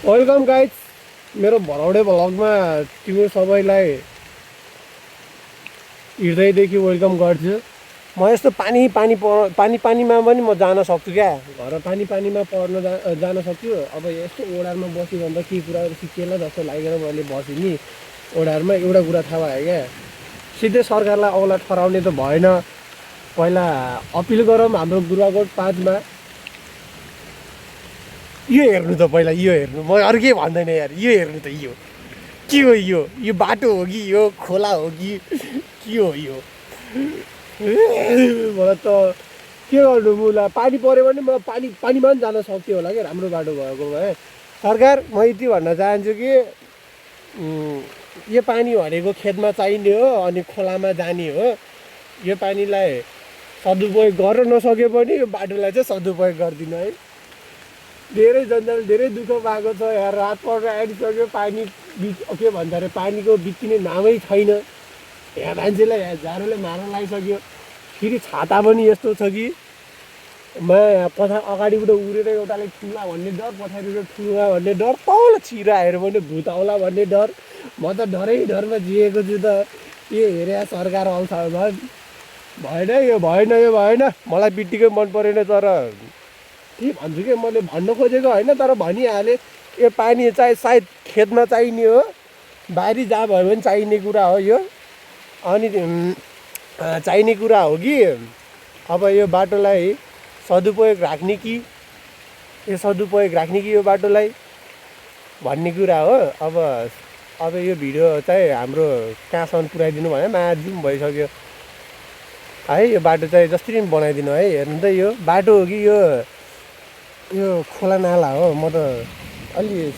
Welcome guys मेरो भराउडे भ्लगमा तिम्रो सबैलाई हृदयदेखि वेलकम गर्छु। म यस्तो पानीमा पनि म जान सक्छु क्या। घर पानीमा जान सक्छु। अब यस्तो ओडारमा बस्यो भन्दा के कुरा सिकेला जस्तो लागेर मैले बसेँ नि ओडारमा। एउटा कुरा थाहा भयो क्या, सिधै सरकारलाई औला ठहराउने त भएन। पहिला अपिल गरौँ हाम्रो गुरुवाकोट 5 मा। यो हेर्नु त पहिला, यो हेर्नु, म अरू के भन्दैन यार। यो हेर्नु त, यो के हो? यो बाटो हो कि यो खोला हो कि के हो यो? मलाई त के गर्नु मुला। पानी पऱ्यो भने म पानीमा पनि जान सक्थेँ होला क्या, राम्रो बाटो भएको भए। सरकार, म यति भन्न चाहन्छु कि यो पानी भनेको खेतमा चाहिने हो अनि खोलामा जाने हो। यो पानीलाई सदुपयोग गर्न नसके पनि यो बाटोलाई चाहिँ सदुपयोग गरिदिनु है। धेरै जन्जाल, धेरै दुःख पाएको छ यार। रात पर्न आइसक्यो, पानी के भन्छ अरे पानीको बित्तिने नामै छैन। यहाँ मान्छेलाई यहाँ जाडोले मार्न लागिसक्यो। फेरि छाता पनि यस्तो छ कि यहाँ अगाडिबाट उडेर एउटाले ठुला भन्ने डर, पछाडिबाट ठुला भन्ने डर, तल छिरा हेऱ्यो भने भुत आउला भन्ने डर। म त डरमा जिएको छु त। के हेरे सरकार आउँछ भएन, यो भएन, यो भएन। मलाई बित्तिकै मन परेन। तर के भन्छु कि मैले भन्न खोजेको होइन, तर भनिहालेँ। यो पानी चाहिँ सायद खेतमा चाहिने हो, बारी जहाँ भयो भने चाहिने कुरा हो यो। अनि चाहिने कुरा हो कि अब यो बाटोलाई सदुपयोग राख्ने कि यो बाटोलाई भन्ने कुरा हो। अब यो भिडियो चाहिँ हाम्रो कहाँसम्म पुऱ्याइदिनु भने मार्जिम भइसक्यो है। यो बाटो चाहिँ जसरी पनि बनाइदिनु है। हेर्नु त, यो बाटो हो कि यो खोला नाला हो। म त अलि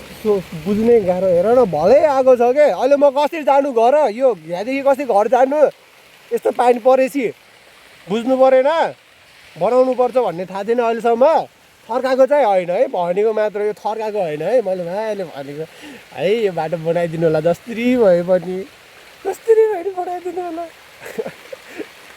बुझ्नै गाह्रो। हेर न, भलै आएको छ क्या। अहिले म कसरी जानु घर? यो यहाँदेखि कसरी घर जानु? यस्तो पानी परेपछि बुझ्नु परेन, बनाउनु पर्छ भन्ने थाहा थिएन अहिलेसम्म। थर्काएको चाहिँ होइन है, भनेको मात्र। यो थर्काएको होइन है, मैले भनेको है। यो बाटो बनाइदिनु होला, जसरी भए पनि बनाइदिनु होला।